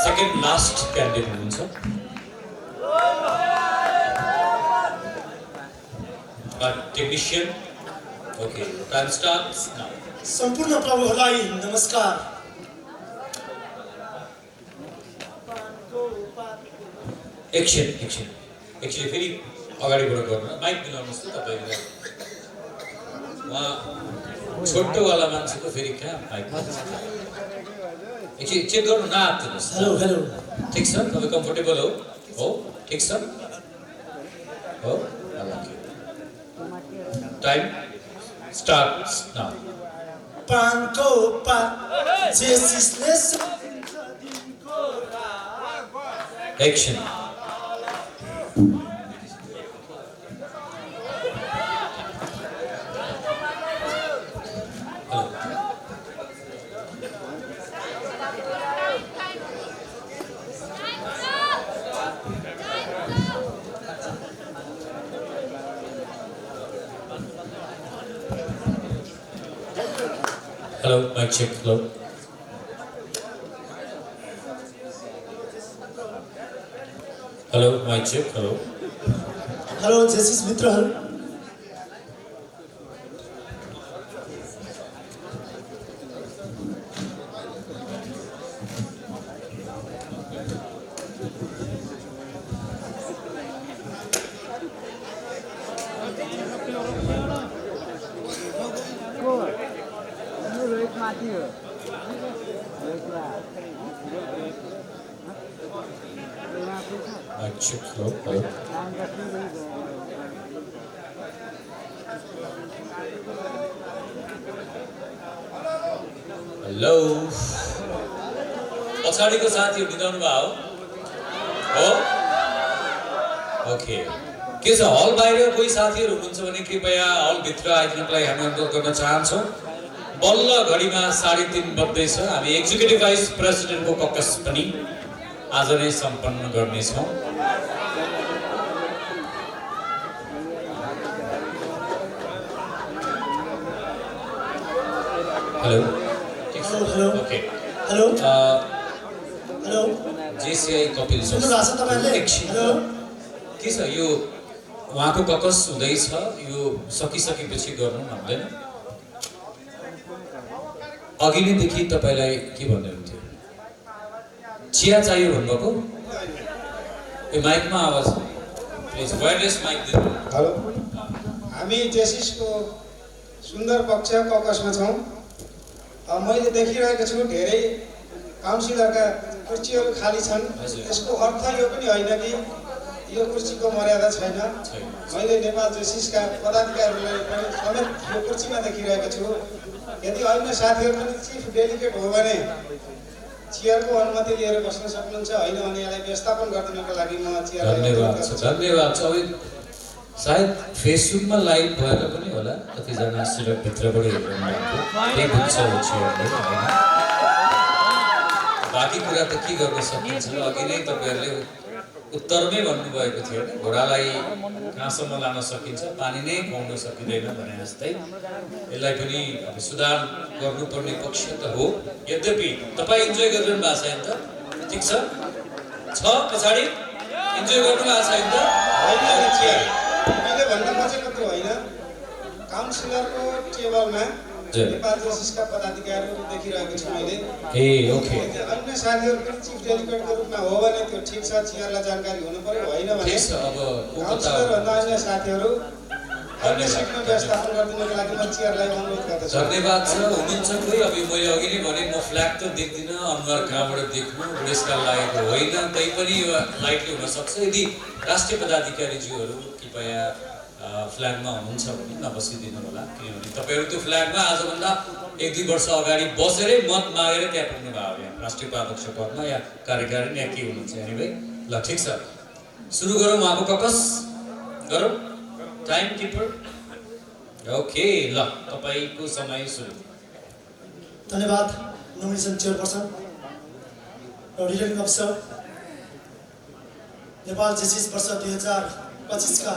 Second last candidate हुनुहुन्छ technician okay time starts now सम्पूर्ण प्रभुहरूलाई नमस्कार। एक्सन एक्सन एक्चुअली फेरि अगाडिबाट गर्नु माइक दिनुहोस् त तपाईँले उहाँ छोटोवाला मान्छेको फेरि कहाँ माइक एकछिन चेक गर्नु नआत्तिनुहोस्। हेलो हेलो ठिक छ तपाईँ कम्फर्टेबल हो ठिक छ हो टाइम स्टार्ट्स नाउ पानको पात जेसिसले action Hello, mic check. Hello. Hello, mic check. Hello. Hello जेसिस मित्रहरू, Mic check. Hello. Hello. Hello. पछाडिको साथीहरु निदाउनु भयो हो ओके के छ हल बाहिर कोही साथीहरु हुनुहुन्छ भने कृपया हल भित्र आइदिनको लागि हामी अनुरोध गर्न चाहन्छौं। बल्ल घडीमा 3:30 बज्दैछ। हामी एक्जिक्युटिभ भाइस प्रेसिडेन्टको कक्कस पनि आज नै सम्पन्न गर्ने छौं। Hello hello hello okay hello hello JCI Kapil सुन्नुभएको छ तपाईँले? हेलो के छ यो उहाँको ककस हुँदैछ यो सकिसकेपछि गर्नु भन्दैन अघि नैदेखि तपाईलाई के भन्दै हुन्थ्यो चिया चाहियो भन्नुभएको यो माइकमा आवाज प्लिज वायरलेस माइक दिनु। हेलो हामी जेसिसको सुन्दर पक्ष ककसमा छौँ। मैले देखिरहेको छु धेरै काउन्सिलरका कुर्सीहरू खाली छन्। यसको अर्थ यो पनि होइन कि यो कुर्सीको मर्यादा छैन। मैले नेपाल जेसिसका पदाधिकारीहरूलाई पनि समेत यो कुर्सीमा देखिरहेको छु। यदि अन्य साथीहरू पनि चिफ डेलिगेट हो भने चेयरको अनुमति लिएर बस्न सक्नुहुन्छ, होइन भने यसलाई व्यवस्थापन गरिदिनको लागि म धन्यवाद छ। सायद फेसबुकमा लाइभ भएर पनि होला कतिजना सिलक भित्रबाट हेर्नुहुन्छ त्यही बुझ्छ चेयरले हैन बाँकी कुरा त के गर्न सकिन्छ। अघि नै तपाईहरुले उत्तरमै भन्नुभएको थियो हैन घोडालाई कहाँसम्म लान सकिन्छ पानी नै खुवाउन सकिँदैन भने जस्तै यसलाई पनि अब सुधार गर्नुपर्ने पक्ष त हो। यद्यपि तपाई इन्जोय गरिरहनु भएको छ नि त ठीक छ पछाडी इन्जोय गर्नु भएको छ नि त मैले भन्न खोजेको त्यो होइन। काउन्सिलरको टेबलमा नेपाल जेसिसका पदाधिकारीहरू देखिरहेको छु मैले। ए ओके अन्य साथीहरू पनि चिफ डेलिगेटको रूपमा हो भने त्यो ठिक छ, चेयरलाई जानकारी हुनु पर्यो, होइन भने अब काउन्सिलरभन्दा अन्य साथीहरू अन्य सिटमा व्यवस्थापन गरिदिनको लागि म चेयरलाई अनुरोध गर्दछु। धन्यवाद छ। हुनुहुन्छ कोही अब मैले अघि नै भने म फ्ल्याग त देख्दिनँ अनुहार कहाँबाट देख्नु बुढेसकाल लागेको होइन तैपनि यो लाइटले हुन सक्छ। यदि राष्ट्रिय पदाधिकारीज्यूहरू कृपया फ्ल्यागमा हुनुहुन्छ भने नबसिदिनु होला किनभने तपाईहरु त्यो फ्ल्यागमा आजभन्दा 1-2 वर्ष अगाडि बसेरै मत मागेर त्यहाँ पुग्नु भयो यहाँ राष्ट्रिय उपाध्यक्ष पदमा या कार्यकारिणी या के हुनुहुन्छ एनीवे ल ठीक छ सुरु गरौँ उहाँको ककस गरौँ टाइम किपर ओके ल तपाईको समय सुरु। धन्यवाद नोमिनेसन चेयरपर्सन र रिटर्निङ अफिसर नेपाल जेसिस वर्ष 2025 का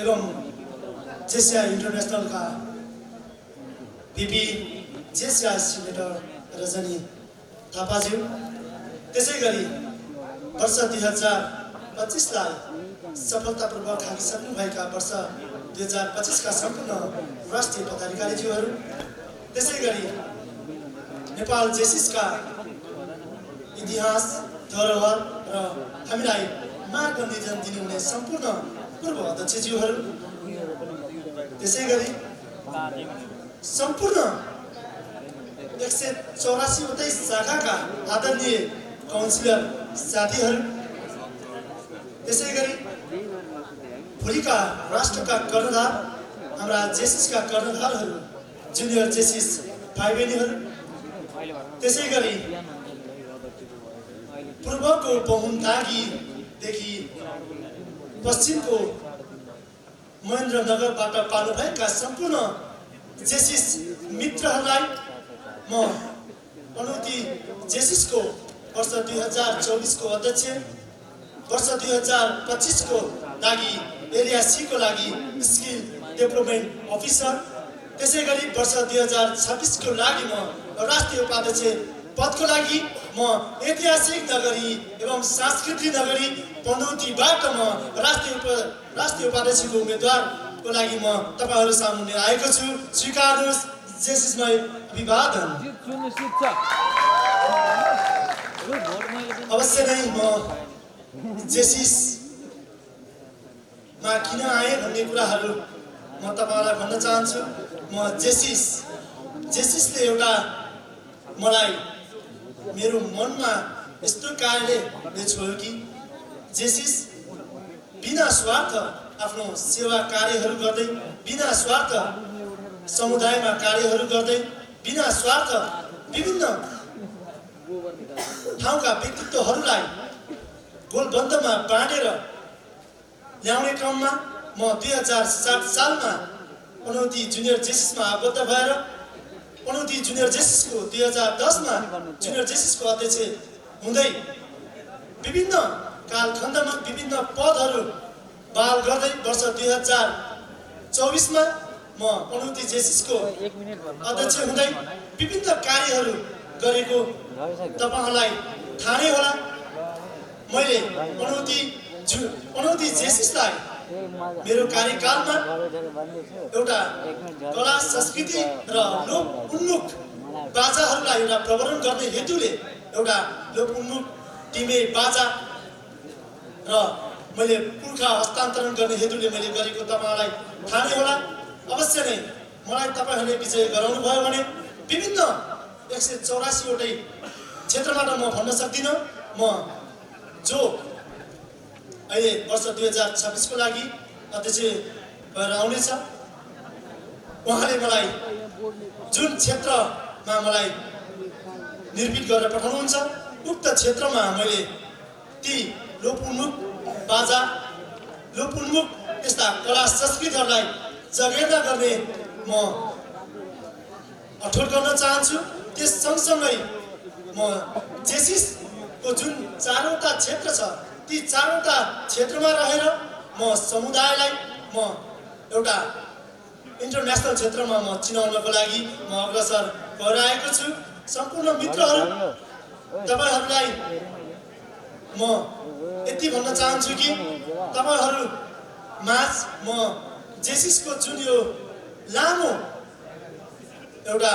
एवं जेसीआई इंटरनेशनल का पीपी जेसीआई सिनेटर रजनी थापाज्यू त्यसै गरी वर्ष 2025लाई सफलतापूर्वक थालिसक्नुभएका वर्ष 2025 का सम्पूर्ण राष्ट्रिय पदाधिकारीज्यूहरू, त्यसै गरी नेपाल जेसिसका इतिहास, धरोहर र हामीलाई मार्गनिर्देशन दिनुहुने सम्पूर्ण पूर्व अध्यक्षज्यूहरू, त्यसै गरी सम्पूर्ण 184 वटै शाखाका आदरणीय काउन्सिलर साथीहरू, त्यसै गरी भोलिका राष्ट्रका कर्णधार हाम्रा जेसिसका कर्णधारहरू, जुनियर जेसिस भाइ बहिनीहरू, त्यसै गरी पूर्वको बहुनतागीदेखि पश्चिमको महेन्द्रनगरबाट पाल्नुभएका सम्पूर्ण जेसिस मित्रहरूलाई म अनुति जेसिसको वर्ष 2024 को अध्यक्ष, वर्ष 2025 को लागि एरिया सी को लागि स्किल डेभलपमेन्ट अफिसर, त्यसै गरी वर्ष 2026 को लागि म राष्ट्रिय उपाध्यक्ष पदको लागि म ऐतिहासिक नगरी एवं सांस्कृतिक नगरी पनौतीबाट म राष्ट्रिय उपाध्यक्षको उम्मेदवारको लागि म तपाईहरु सामुन्ने आएको छु। स्वीकार्नुहोस् जेसिसमय अभिवादन। अवश्य नै म जेसिसमा किन आएँ भन्ने कुराहरू म तपाईलाई भन्न चाहन्छु। म जेसिसले एउटा मलाई मेरो मनमा यस्तो कार्यले छोयो कि जेसिस बिना स्वार्थ आफ्नो सेवा कार्यहरू गर्दै, बिना स्वार्थ समुदायमा कार्यहरू गर्दै, बिना स्वार्थ विभिन्न ठाउँका व्यक्तित्वहरूलाई गोलबन्दमा बाँडेर ल्याउने क्रममा म 2007 सालमा पनौती जुनियर जेसिसमा आबद्ध भएर पनौती जुनियर जेसिसको 2010 मा जुनियर जेसिसको अध्यक्ष हुँदै विभिन्न कालखण्डमा विभिन्न पदहरू बहाल गर्दै वर्ष 2024 मा म पनौती जेसिसको अध्यक्ष हुँदै विभिन्न कार्यहरू गरेको तपाईहरुलाई थाहा नै होला। मैले पनौती जेसिसलाई मेरो कार्यकालमा एउटा कला संस्कृति र लोक उन्मुख बाजाहरूलाई एउटा प्रवर्धन गर्ने हेतुले एउटा लोक उन्मुख टिमे बाजा र मैले पुर्खा हस्तान्तरण गर्ने हेतुले मैले गरेको तपाईहरुलाई थाहा नै होला। अवश्य नै मलाई तपाईहरुले विजय गराउनु भयो भने विभिन्न 184 वटै क्षेत्रबाट म भन्न सक्दिन, म जो अहिले वर्ष 2026 को लागि अध्यक्ष भएर आउनेछ, उहाँले मलाई जुन क्षेत्रमा मलाई निर्मित गरेर पठाउनुहुन्छ उक्त क्षेत्रमा मैले ती लोकउन्मुख बाजा, लोकउन्मुख यस्ता कला संस्कृतिहरूलाई जगेर्ना गर्ने म अठोट गर्न चाहन्छु। त्यस सँगसँगै म जेसिसको जुन चारवटा क्षेत्र छ ती चारवटा क्षेत्रमा रहेर म समुदायलाई म एउटा इन्टरनेसनल क्षेत्रमा म चिनाउनको लागि म अग्रसर भइरहेको छु। सम्पूर्ण मित्रहरू तपाईहरुलाई म यति भन्न चाहन्छु कि तपाईहरु माझ म जेसिसको जुन यो लामो एउटा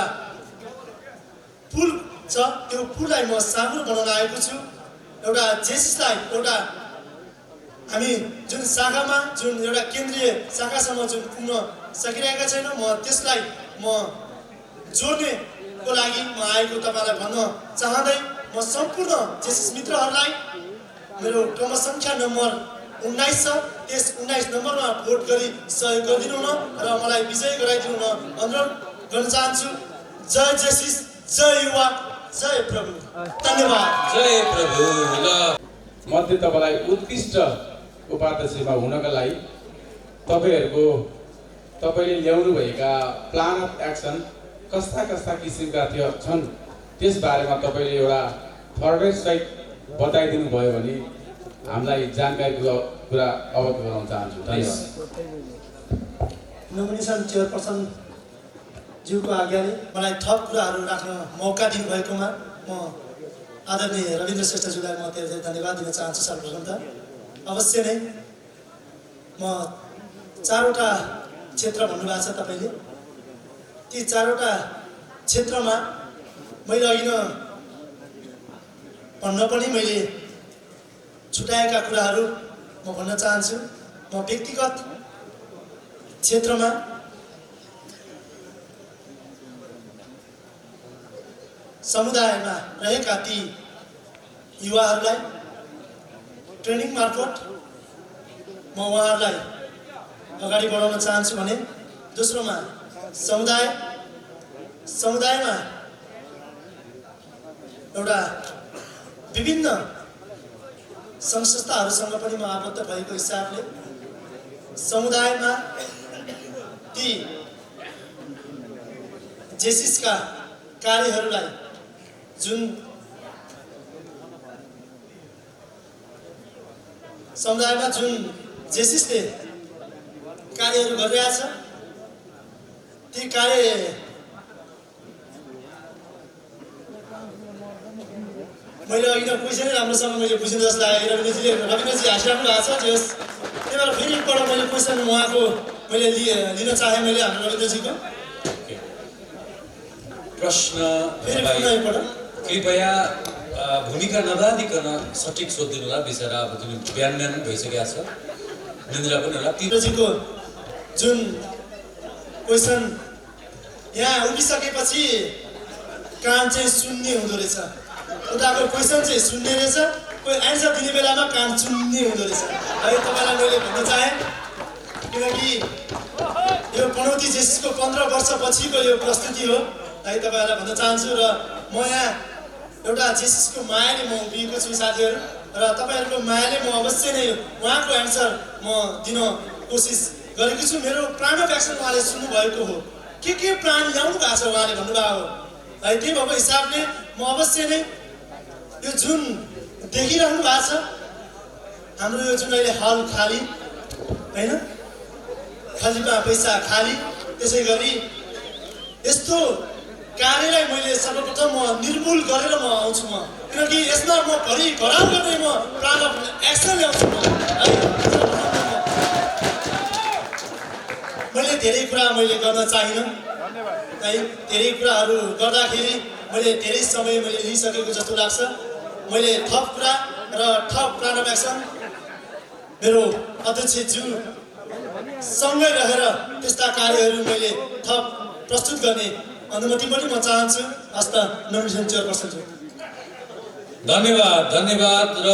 पुल छ त्यो पुललाई म साँगुरो बनाउन आएको छु। एउटा जेसिसलाई एउटा हामी जुन शाखामा जुन एउटा केन्द्रीय शाखासम्म जुन पुग्न सकिरहेका छैन, म त्यसलाई म जोड्नेको लागि म आएको तपाईलाई भन्न चाहँदै म सम्पूर्ण जेसिस मित्रहरूलाई मेरो क्रमसङ्ख्या नम्बर 19 छ, त्यस 19 नम्बरमा भोट गरी सहयोग गरिदिनु हुन र मलाई विजय गराइदिनु हुन अनुरोध गर्न चाहन्छु। जय जेसिस, जय युवा, जय प्रभु। धन्यवाद। जय प्रभु। ल मध्ये तपाईलाई उत्कृष्ट उपाध्यक्षमा हुनका लागि तपाईले ल्याउनु भएका प्लान अफ एक्सन कस्ता किसिमका छन् त्यस बारेमा तपाईले एउटा फर्मेट सहित बताइदिनु भयो भने हामीलाई जानकारीको कुरा अवगत गराउन चाहन्छु। धन्यवाद। नोमिनेसन चेयरपर्सन ज्यूको आज्ञाले मलाई थप कुराहरू राख्न मौका दिनुभएकोमा म आदरणीय रविन्द्र श्रेष्ठज्यूलाई म धेरै धेरै धन्यवाद दिन चाहन्छु। सर्वप्रथम त अवश्य नै म 4वटा क्षेत्र भन्नुभएको छ तपाईँले, ती 4वटा क्षेत्रमा मैले अघि न भन्न पनि मैले छुट्याएका कुराहरू म भन्न चाहन्छु। म व्यक्तिगत क्षेत्रमा समुदायमा रहेका ती युवाहरूलाई ट्रेनिङ मार्फत म उहाँहरूलाई अगाडि बढाउन चाहन्छु भने, दोस्रोमा समुदायमा एउटा विभिन्न सङ्घ संस्थाहरूसँग पनि म आबद्ध भएको हिसाबले समुदायमा ती जेसिसका कार्यहरूलाई जुन समुदायमा जुन जेसिसले कार्यहरू गरिरहेछ ती कार्य मैले अघि न क्वेसन राम्रोसँग मैले बुझेँ जस्तो लाग्यो। रविन्द्रजी हाँसिराख्नु भएको छ। त्यही भएर फेरि एकपल्ट मैले क्वेसन उहाँको मैले लिन चाहेँ मैले हाम्रो रविन्द्रजीको प्रश्न फेरि पुनः एकपल्ट कृपया भूमिका नबाँधिकन सठिक सोधिदिनु होला। बिचरा अब जुन बिहान भइसकेको छ, निन्द्रा पनि होला। रविन्द्रजीको जुन क्वेसन यहाँ उभिसकेपछि कान चाहिँ सुन्ने हुँदो रहेछ, उताको क्वेसन चाहिँ सुन्ने रहेछ, कोही एन्सर दिने बेलामा कान सुन्ने हुँदो रहेछ है। तपाईँलाई मैले भन्न चाहेँ किनकि यो पनौती जेसिसको 15 वर्षपछिको यो प्रस्तुति हो है, तपाईँहरूलाई भन्न चाहन्छु। र म यहाँ एउटा जेसिसको मायाले म उभिएको छु साथीहरू, र तपाईँहरूको मायाले म अवश्य नै उहाँको एन्सर म दिन कोसिस गरेको छु। मेरो प्राण व्याख्यान उहाँले सुन्नुभएको हो, के प्राण ल्याउनु भएको छ उहाँले भन्नुभएको हो है। त्यही भएको हिसाबले म अवश्य नै यो जुन देखिरहनु भएको छ हाम्रो यो जुन अहिले हल खाली होइन, खालीमा पैसा खाली, त्यसै गरी यस्तो कार्यलाई मैले सर्वप्रथम म निर्मूल गरेर म आउँछु म, किनकि यसमा म भराउ गर्दै म प्राण एक्सन ल्याउँछु म है। मैले धेरै कुरा मैले गर्न चाहिनँ है, धेरै कुराहरू गर्दाखेरि मैले धेरै समय मैले लिइसकेको जस्तो लाग्छ। मैले थप कुरा र थप प्राण एक्सन मेरो अध्यक्षज्यू सँगै रहेर त्यस्ता कार्यहरू मैले थप प्रस्तुत गर्ने अनुमति पनि म चाहन्छु। हस्त नोमिनेसन चेयरपर्सन। धन्यवाद। र